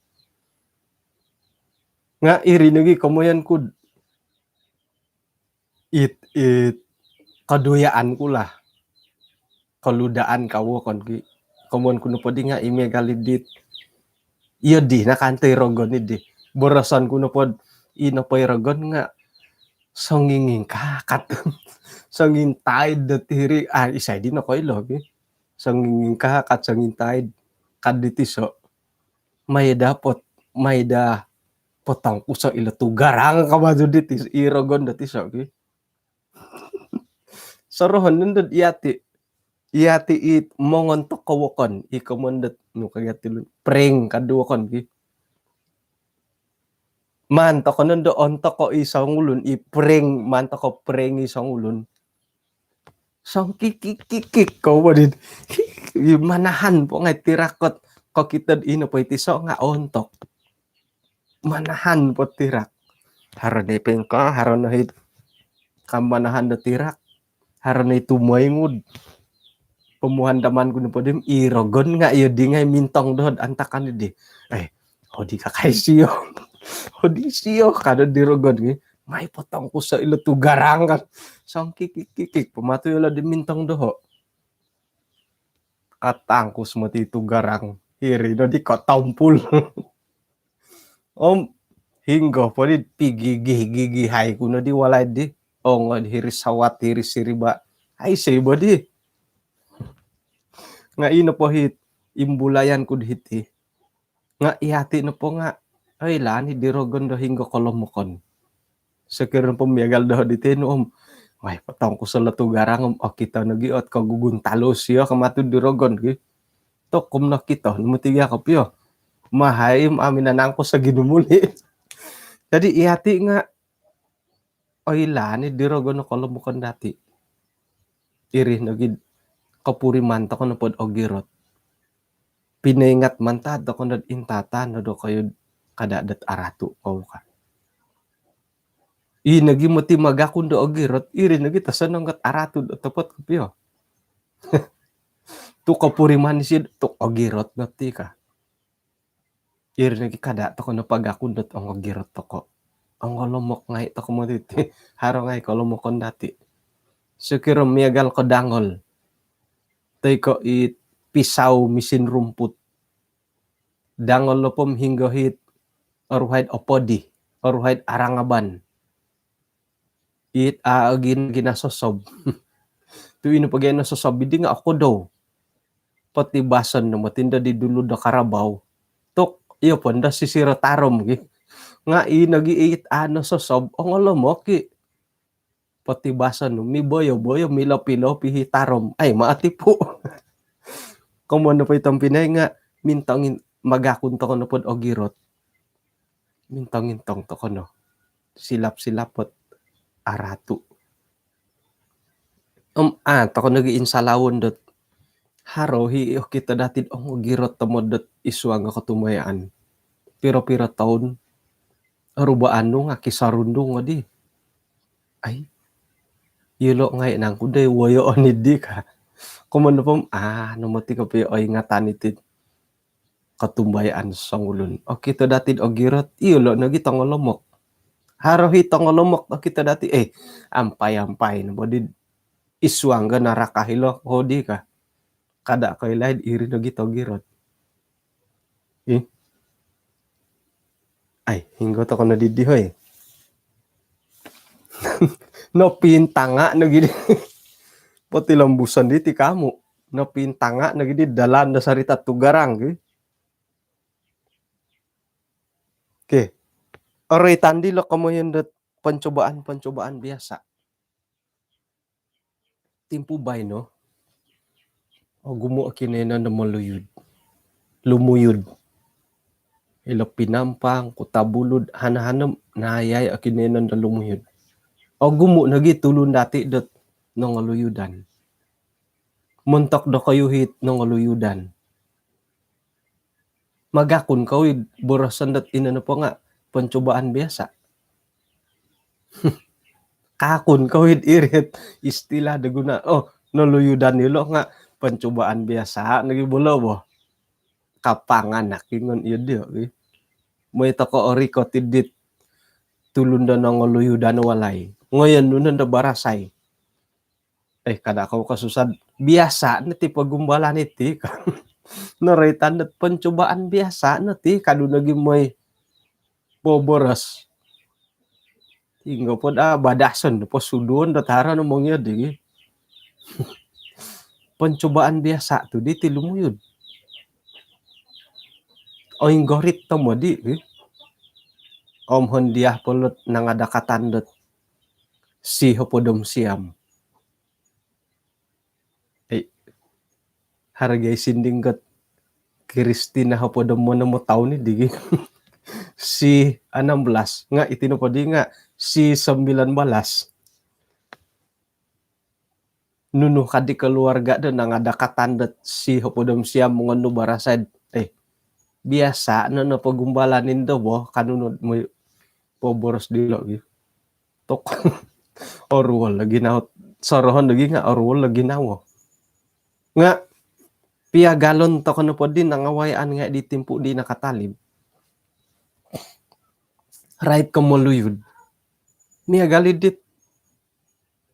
Nga' iri nogi komoyon kud it, it kaduyaan ku lah. Kaludaan kawo kon ki. Komoyon ku nopo di nga' i miagal i dit. Iyo di, nakanto i rogon i di. Boroson ku nopo, i nopo i rogon nga' songingingkakat. Songintaid dot hiri, ah, isai di nokoilo ki. Songingingkakat, songintaid. Kad di tiso'. Mai dapot, mai da potongkuso' ilo tugarang ka matu di tis-, i rogon do tiso' ki. Sorohon nondo iyati'. Iyati' i mongontok ko wokon, i komoyon dot nu ka iyati' lu, prank kadu wokon ki. Maan toko' nondo ontoko' i songulun, i prank, maan toko' prank i songulun. Songkikikikik ko bo di. I manahan po ngai' tirak ot kokito'd ino po i tiso' nga' ontok. Manahan po tirak. Haro no i pingko, haro no i kamanahan do tirak. Haro no i tumoingud. Pomuhandaman ku nopo di, i rogon nga' iyo di ngai' mintong doho'd antakan i di. Eh, odi kakai sio. Odi sio, kado di rogon ki. Mai potongkuso' ilo tugarang kan. Songkikikikik, pamatu ilo di mintong doho'. Katangkus moti tugarang. Hiri no di kotompul. Om, hinggo po di pigigih-gigihai ku no di walai di. Ongoi hiri sawat, hiri siriba. Aiso i bo di. Nga' ino po hit, imbulayan ku di hiti. Nga' iyati' nopo nga', oilaan i di rogon do hinggo kolomokon. Sokiro nopo miagal doho' di tenu om, wai, potongkuso' ilo tugarang om, okito nogi ot kogugun talus iyo ka matu di rogon ki. Tokom nokito no moti gia kopio. Mahai om amin nanangkus o ginumuli'. Jadi iyati' nga' oilaan i di rogon o kolomokon dati'. Iri nogi kopuriman toko' nopod ogirot. Pinoingat mantad toko' nod intatan no dokoyu'd kada' dot aratu' kou ka. I nogi moti magakun do ogirot, iri nogi tosonong ot aratu' do otopot kopio. Tu' kopuriman isido tu' ogirot no ti ka. Iri nogi kada' toko' no pagakun dot ongogirot toko'. Ongolomok ngai' toko' moti ti. Haro ngai' kolomokon dati'. Sokiro miagal ko dangol. Toi ko i pisau misin rumput. Dangol nopo om hinggo hit oruhai'd opodi, oruhai'd arangaban. It a' gin-, ginasosob. Tu' ino po gia nososob idi nga' okodou. Potibason no moti ndo di dulu do karabau. Tu' iyo po ndo sisiro tarom gi. Nga' ino gi it a' nososob, ongolomok i. Potibason no, miboyo-boyo, milop-ilop i hi tarom. Ai, maatipu'. Komoyon nopo i tompinai nga' mintongin, magakun toko' nopod ogirot. Mintong-intong toko' no. Silap-silap ot aratu'. Om, ah, toko' nogi insalawon dot. Haro hi okito dati'd ongogirot tomod dot isuang o kotumbayaan. Piro-piro toun, orubaan nu nga' kisarundung odi. Ai, iyolo' ngai' nangku dai woyoon idi ka. Komoyon nopo om, ah, no moti kopio oingatan iti'd kotumbayaan songulun. Okito dati'd ogirot, iyolo' nogi tongolomok. Haro hi tongolomok, okito dati', eh, ampai-ampai no bo di isuang ga naraka hilo hodi ka. Kada' koilaid iri nogi togirot. Ih. Ai, hinggo toko' no didi, hoi. Nopintanga' nogi di. Potilombuson diti kamu. Nopintanga' nogi di dalan do sarita tugarang gi. Okey. Oroitan dilo komoyon dot pencobaan-pencobaan biasa. Timpu baino, ogumu' o kinoiyonon do moluyud. Lumuyud. Ilo Pinampang, Kota Belud, hana-hana, nayai o kinoiyonon do lumuyud. Ogumu' nogi tulun dati' dot nongoluyudan. Montok dokoyu hit nongoluyudan. Magakun kou id boroson dot ino nopo nga' pencobaan biasa. Kakun kou id irit istilah do guna. Oh, noluyudan ilo nga' pencobaan biasa nogi bolo bo. Kapanganak ingon iyo dio. Moi toko orikot id dit tulun do nongoluyudan walai. Ngoyon nu nondo barasai. Eh, kada kou kosusad. Biasa no ti pogumbalan iti. Noroitan dot pencobaan biasa no ti, kadu nogi moi boboros. Tinggo po daa badason po suduon dot haro no mongio digi. Pencobaan biasa tu diti lumuyud. Oinggorit tomod i. Om hondiah polot nangadakatan dot si hopod om siam. Eh, hargai sinding got Kristina hopod om onom o taun i digi. Si enam belas. Nga' iti nopo di nga' si sembilan belas. Nunu kadi keluarga do nangadakatan dot si hopod om siam ngonu barasai. Eh, biasa no no pogumbalan indo bo, kanu no moi boboros dilo gi. Tok. Oruol lagi nawo. Sorohon lagi nga' oruol lagi nawo. Nga' piagalon toko nopo di nangawayaan ngai' di timpu di nakatalib. Rait ko moluyud. Miagal i dit.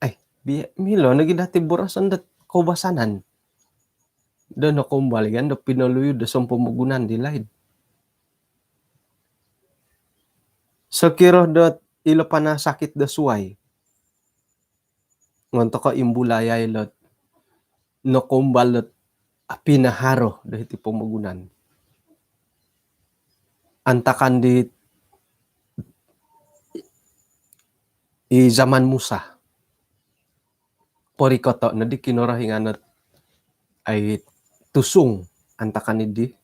Ai, bi-, milo nogi dati boroson dot koubasanan. Do nokoumbal i gan do pinoluyud do sompomogunan di laid. Sokiro dot ilo panasakit do suai. Ngon toko imbulayai lot nokoumbal dot apinaharo do hiti pomogunan. Antakan di i zaman Musa. Porikoto' nodi Kinorohingan ot ai tusung antakan idi.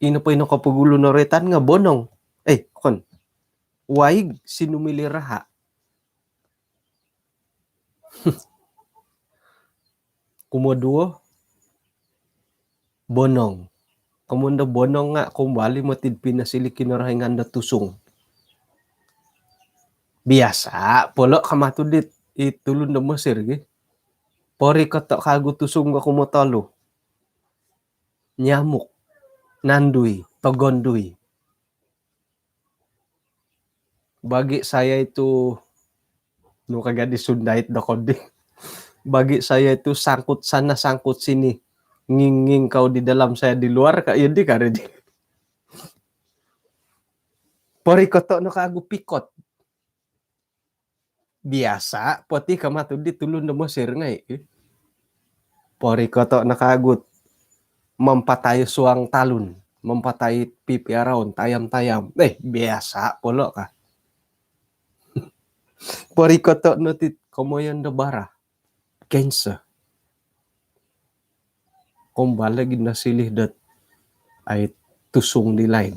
Ino po ino kopogulu noroitan nga bonong. Eh, okon. Waig sinumiliu raha'. Kumoduo, bonong. Komoyon do bonong nga' kumbali moti pinosiliu Kinorohingan do tusung. Biasa' polo' kama tu' dit i tulun do Mesir gi. Porikoto' kagu tusung do kumotolu. Nyamuk, nandui, togondui. Bagi saya itu, nu kaga di Sundait do kodi. Bagi saya itu sangkut sana, sangkut sini. Nginging kau di dalam, saya di luar, ka, iyo di kari di. Porikoto' no kagu pikot. Biasa' poti kama tu' di tulun do Mesir ngai'. Porikoto' no kagu mampatai suang talun, mampatai pipiaraon, tayam-tayam. Eh, biasa' polo' ka. Porikoto' no ti komoyon do bara. Cancer. Kumbal lagi nosiliu dot ai tusung di laid.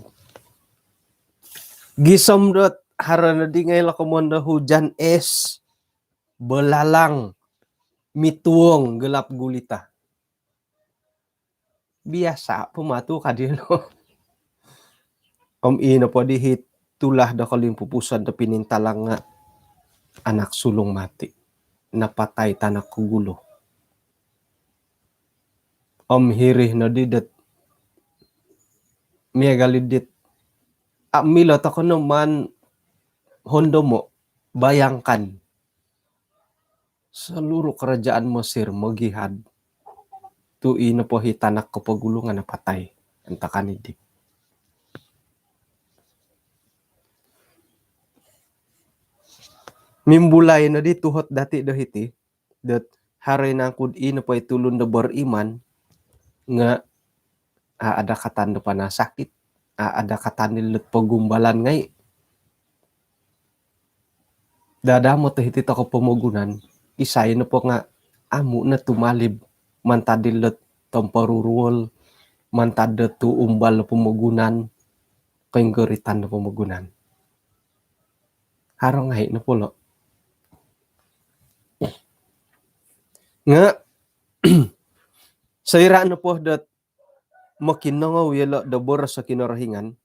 Gisom dot haro nodi ngai' lo komoyon do hujan es, belalang, mituong, gelap gulita. Biasa' po matu ka dilo. Om ino po di hit tulah do kolimpupuson do pinintalang nga' anak sulung mati. Napatai tanak kogulu. Om hiri nodi dot miagal i dit a' milo toko no maan hondomo', bayangkan. Seluruh kerajaan Mesir mogihad. Tu' ino po hi tanak kopogulu nga' napatai antakan idi. Mimbulai nodi tuhot dati' do hiti dot haro i nangkud ino po i tulun do beriman nga' a' adakatan do panasakit, a' adakatan dilot pogumbalan ngai'. Dadamot hiti toko pomogunan, isai nopo nga' amu' no tumalib mantad dilot tomporuruol, mantad do tuumbal do pomogunan, koinggoritan do pomogunan. Haro ngai' no polo'. Nga' Soira' nopo dot mokinongou iyolo' do boros o Kinorohingan,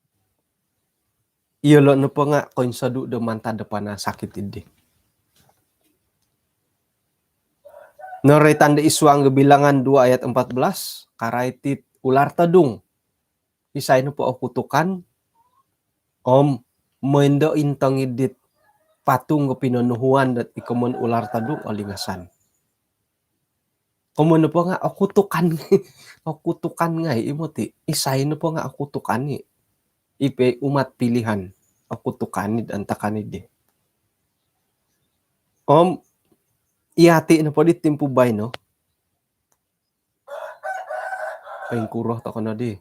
iyolo' nopo nga' koinsodu' do mantad do panasakit iddi. Noroitan do id suang do Bilangan dua ayat empat belas, karait it ular todung. Isai nopo o kutukan om mooi ndo intong id dit patung do pinonuhuan dot i komoyon ular todung, olingasan. Komoyon nopo nga' o kutukan, o kutukan ngai' i moti. Isai nopo nga' o kutukan i. I po umat pilihan, o kutukan id antakan iddi. Om iyati' nopo di timpu baino, poingkuro toko' noddi.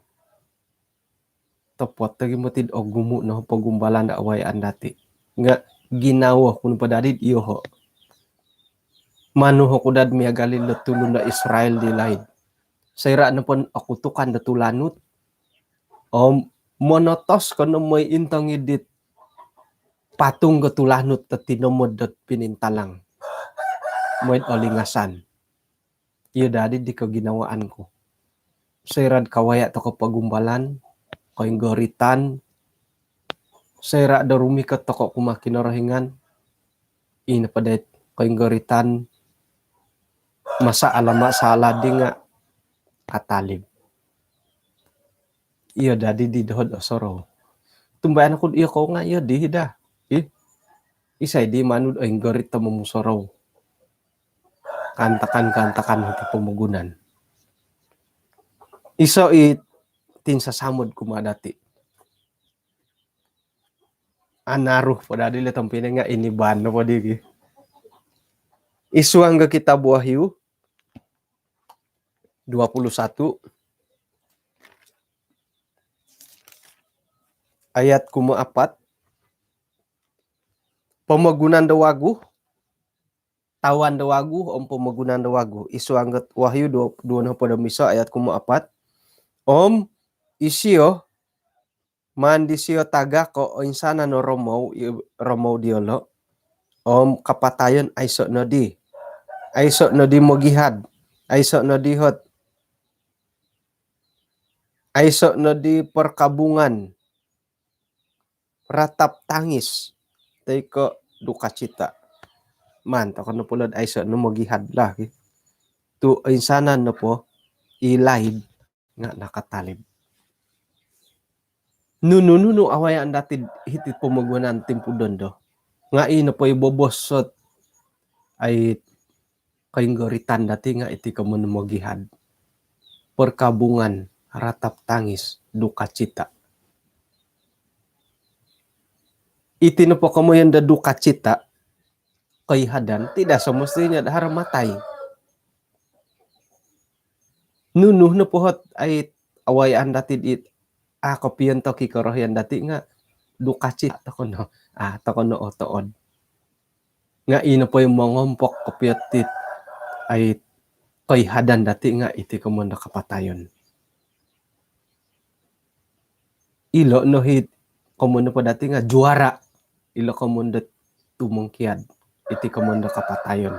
Topot lagi moti dot ogumu' no pogumbalan do awayaan dati'. Nga' ginawo ku nopo daddi'd iyoho'. Manu oku dad miagal ilo tulun do Israel di laid. Soira' nopo o kutukan do tulanut om monotos ko no mooi intong id dit patung do tulanut do tinomod dot pinintalang, mooi olingasan. Iyo daddi di koginawaan ku. Soira'd kawaya' toko' pogumbalan, koinggoritan, soira' do rumikot toko' kumaa Kinorohingan, ino po dait koinggoritan, masalah-masalah di nga' katalib. Iyo daddi di doho'd osorou. Tumbayaan oku'd iyokou nga' iyo di daa. Ih, isai di manu dot oinggorit do momusorou. Kaantakan-kaantakan hiti pomogunan. Iso' i tinsasamod kumaa dati'. Anaru po daddi le tompinai nga' inibaan no po di gi. Id suang do kitab Wahyu dua puluh satu ayat kumaapat, pomogunan do wagu, tawan do wagu om pomogunan do wagu. Id suang dot Wahyu duo, duo nohopod om iso ayat kumaapat. Om isio, maan disio tagak o oinsanan o romou, i, romou diolo'. Om kapatayon aiso' noddi. Aiso' noddi mogihad. Aiso' noddi hot. Aiso' noddi perkabungan, ratap tangis, toi ko' dukacita. Maan toko' nopo lo'd aiso' no mogihad lah. Tu' oinsanan nopo i laid nga' nakatalib. Nunu-nunu awayaan dati'd hiti'd pomogunan timpu dondo nga' ii nopo i bobos ot ai koinggoritan dati' nga' iti komoyon mogihad. Perkabungan, ratap tangis, dukacita. Iti nopo komoyon do dukacita, koihadan, tidak semestinya do haro matai. Nunu nopo hot ai awayaan dati'd it a' kopiontok i korohian dati' nga' dukacita toko' no. A' toko' no otood. Nga' ii nopo i mongompok kopio dit ai koihadan dati' nga' iti komoyon do kapatayon. Ilo' no hit komoyon nopo dati' nga' juara. Ilo' komoyon dot tumongkiad iti komoyon do kapatayon.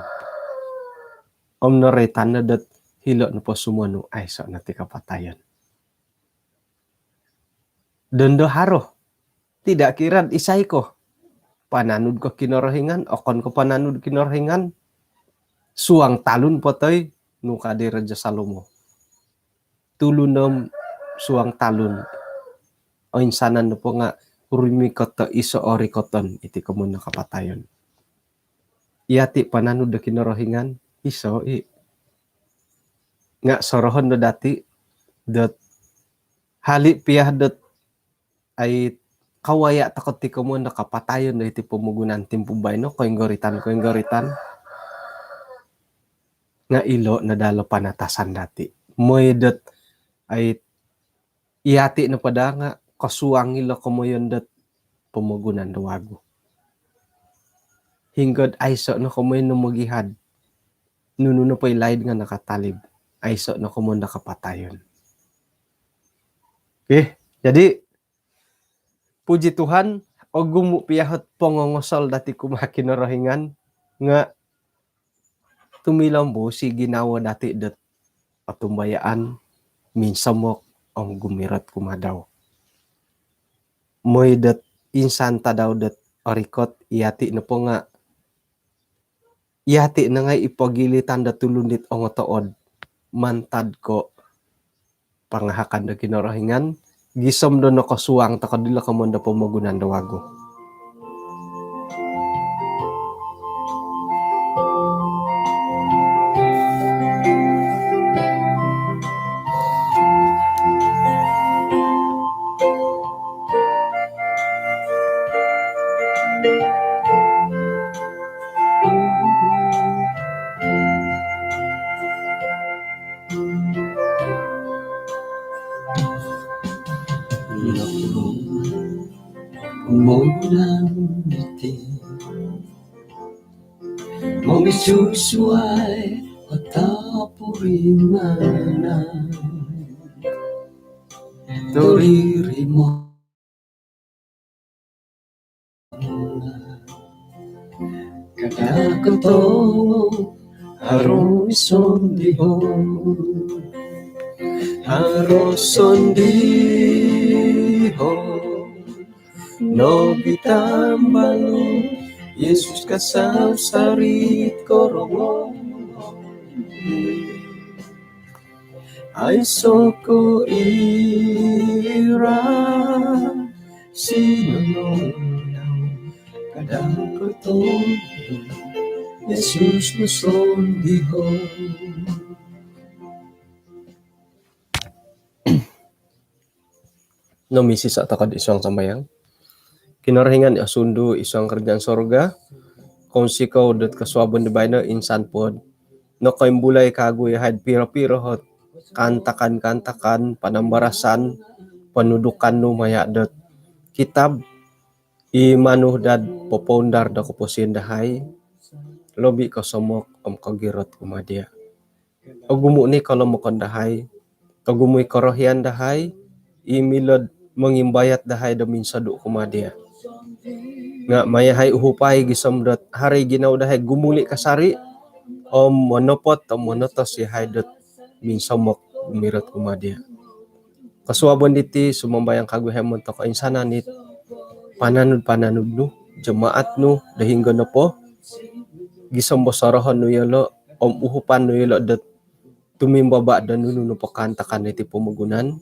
Om noroitan no dot hilo' nopo sumonu aiso' no ti kapatayon. Dondo haro. Tidak kira'd isai ko. Pananud ko Kinorohingan, okon ko pananud Kinorohingan. Suang talun po toi, nu ka di Raja Salomo. Tulun om suang talun. Oinsanan nopo nga' rumikot do iso' o rikoton iti komoyon do kapatayon. Iyati' pananud do Kinorohingan, iso' i'. Nga' sorohon do dati' dot hali' piya dot ai kawaya' toko' ti komoyon do kapatayon do iti pomogunan timpu baino, koinggoritan-koinggoritan. Nga' ilo' no daa lo panatasan dati'. Mooi dot ai iyati' nopo daa nga' kosuang ilo' komoyon dot pomogunan do wagu. Hinggod aiso' no komoyon no mogihad. Nunu nopo i laid nga' nakatalib. Aiso' no komoyon do kapatayon. Okey, jadi puji Tuhan, ogumu' piya hot pongongosol dati' kumaa Kinorohingan nga' tumilombus i ginawo dati' dot otumbayaan, minsomok om gumirot kumaa dau. Mooi dot insan tadau dot orikot, iyati nopo nga' iyati no ngai' i pogilitan do tulun dit ongotood mantad ko' pangahakan do Kinorohingan, gisom do nokosuang toko' dilo' komoyon do pomogunan do wagu. Pomogunan diti momisusuai o tapurimanan. Toririmo kada' kotood haro sondihon. Haro sondihon nogi tambalut, Yesus kasasari korongou. Aiso' ko' iran sinonong dau, kada' kotood Yesus no sondihon. Nomisoso' toko' id suang sambayang. Kinorohingan i osundu id suang karajaan sorga, kounsikou dot kosuabon di baino insan pod nokoimbulai kagu iyahai'd piro-piro ot kaantakan-kaantakan, panambarasan, ponudukan nu maya' dot kitab i manu dot popoundar do koposion dahai, lobi kosomok om kogirot kumaa diya'. Ogumu' ni kolomokon dahai, ogumu' i korohian dahai i milo'd mongimbayat dahai do minsodu' kumaa diya'. Nga' mai yahai uhupai gisom dot haro i ginawo dahai gumuli' kasari' om monopot om monotos yahai dot minsomok gumirot kumaa diya'. Kosuabon diti sumambayang kagu yahai montok koinsanan it pananud-pananud nu, jemaat nu do hinonggo nopo, gisom do sorohon nu iyolo' om uhupan nu iyolo' dot tumimbaba' do nunu nopo kaantakan iti pomogunan.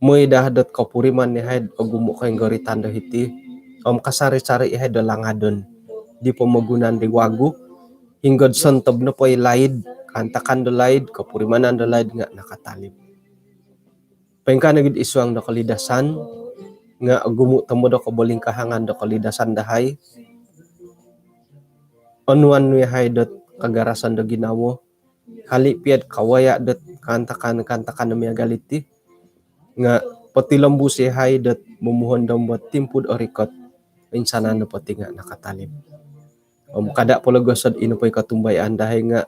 Mooi daa dot kopuriman yahai'd ogumu' koinggoritan do hiti om kasari-sari' yahai do langadon di pomogunan di wagu, hinonggo'd sontob nopo i laid, kaantakan do laid, kopurimanan do laid nga' nakatalib. Poingkaa nogi'd id suang do kolidasan nga' ogumu' tomod o kobolingkahangan do kolidasan dahai, onuan nu yahai dot kagarasan do ginawo, hali' piya'd kawaya' dot kaantakan-kaantakan do miagal iti nga' potilombus yahai dot momuhondom dot timpu'd orikot, insanan nopo ti nga' nakatalib. Om kada' pologoso'd ino po i kotumbayaan dahai nga'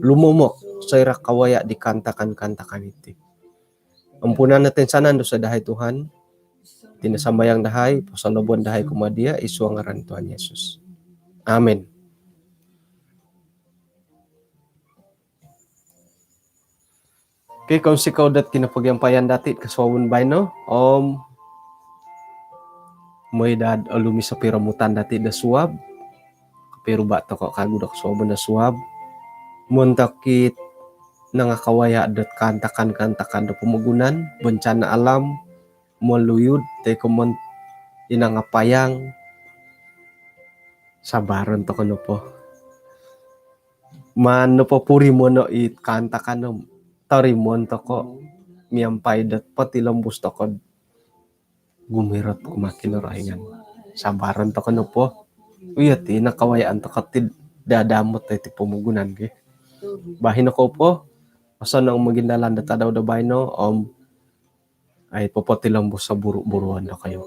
lumomok soira' kawaya' di kaantakan-kaantakan iti. Ampunan no toinsanan dosa dahai Tuhan. Iti no sambayang dahai, posolobon dahai kumaa diya' id suang ngaran Tuhan Yesus. Amin. Okey, kounsikou dot kinopogiampayan dati' kosuabon baino om mooi daa'd olumis o piromutan dati' do suab. Kopiruba' toko' kagu do kosuabon do suab montok it nangakawaya' dot kaantakan-kaantakan do pomogunan, bencana alam, moluyud toi ko' mon- i nangapayang. Sabaron toko' nopo. Maan nopo purimono' it kaantakan om torimoon toko' miampai dot potilombus toko'd gumirot kumaa Kinorohingan. Sabaron toko' nopo. Iyo ti nakawayaan toko' ti dadamot iti pomogunan ki. Bahi' nokopo, osonong mogindalan do tadau do baino om ai popotilombus o buru-buruon dokoyu.